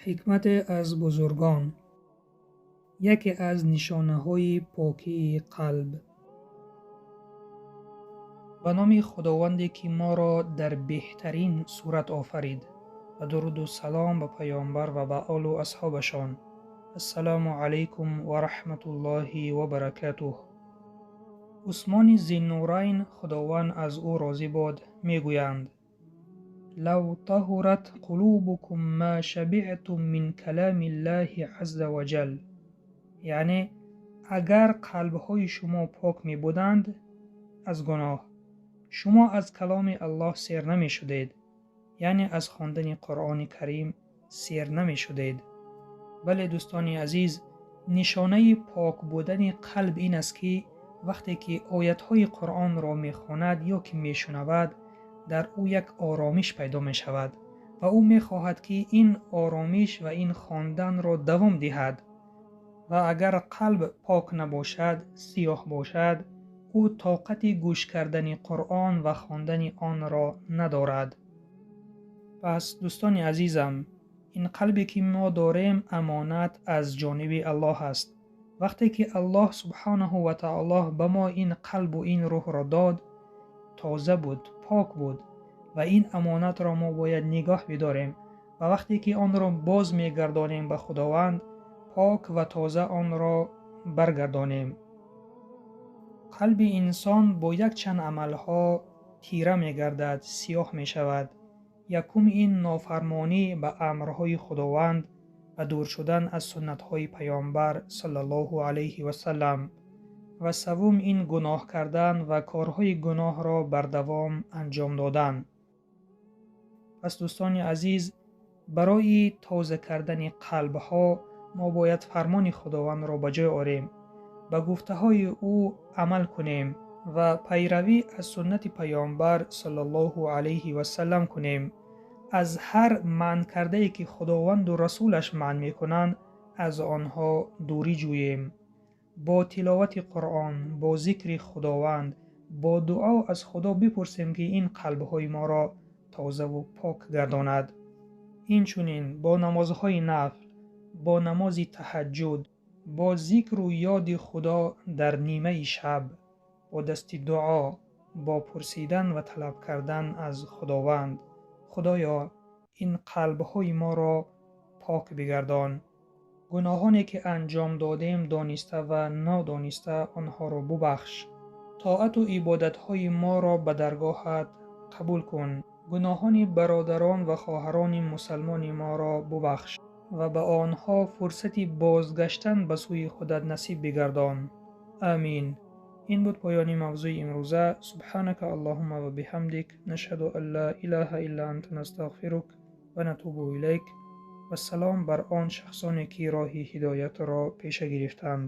Ҳикмате аз бузургон, яке аз нишонаҳои покии қалб. Ба номи Худованде, ки моро дар беҳтарин сурат офарид, ва дуруду салом ба паёмбар ва ба олу асҳобашон. Ассалому алайкум ва раҳматуллоҳи ва баракатуҳ. Усмони Зиннурайн, Худованд аз ӯ розӣ бод, мегӯянд: لو طهرت قلوبكم ما شبعتم من كلام الله عز وجل. Яъне агар қалбҳои шумо пок мебуданд аз гуноҳ, шумо аз каломи Аллоҳ сер намешудед, яъне аз хондани Қуръони Карим сер намешудед. Бале, дӯстони азиз, нишонаи пок будани қалб ин аст, ки вақте ки оятҳои Қуръонро мехонад ё ки мешунавад, дар ӯ як оромиш пайдо мешавад ва ӯ мехоҳад, ки ин оромиш ва ин хонданро давом диҳад. Ва агар қалб пок набошад, сиёҳ бошад, ӯ тоқати гӯш кардани Қуръон ва хондани онро надорад. Пас, дӯстони азизам, ин қалбе, ки мо дорем, амонат аз ҷониби Аллоҳ аст. Вақте ки Аллоҳ субҳонаҳу ва таоло ба мо ин қалбу ин рӯҳро дод, тоза буд, пок буд ва ин амонатро мо бояд нигоҳ бидорем ва вақте ки онро боз мегардонем ба Худованд, пок ва тоза онро баргардонем. Қалби инсон бо якчанд амалҳо тира мегардад, сиёҳ мешавад. Якум ин нофармонӣ ба амрҳои Худованд ва дур шудан аз суннатҳои паёмбар саллаллоҳу алайҳи васаллам, ва саввум ин гуноҳ кардан ва корҳои гуноҳро бардавом анҷом додан. Пас, дӯстони азиз, барои тоза кардани қалбҳо мо бояд фармони Худовандро ба ҷой орем, ба гуфтаҳои ӯ амал кунем ва пайравӣ аз суннати паёмбар саллаллоҳу алайҳи васаллам кунем. Аз ҳар манъ кардае, ки Худованду расулаш манъ мекунанд, аз онҳо дурӣ ҷӯем. Бо тиловати Қуръон, бо зикри Худованд, бо дуо аз Худо бипурсем, ки ин қалбҳои моро тозаву пок гардонад. Инчунин бо намозҳои нафл, бо намози таҳаҷҷуд, бо зикру ёди Худо дар нимаи шаб, бо дасти дуо, бо пурсидан ва талаб кардан аз Худованд: Худоё, ин қалбҳои моро пок бигардон, гуноҳоне, ки анҷом додем, дониста ва нодониста, онҳоро бубахш, тоату ибодатҳои моро ба даргоҳат қабул кун, гуноҳони бародарон ва хоҳарони мусалмони моро бубахш ва ба онҳо фурсати бозгаштан ба сӯи худат насиб бигардон. Амин. Ин буд поёни мавзӯи имрӯза. Субҳанака аллоҳумма ва биҳамдик, нашҳаду ан ла илаҳа илла анта, настағфирук ва натубу илайк. Вассалом бар он шахсоне, ки роҳи ҳидоятро пеша гирифтанд.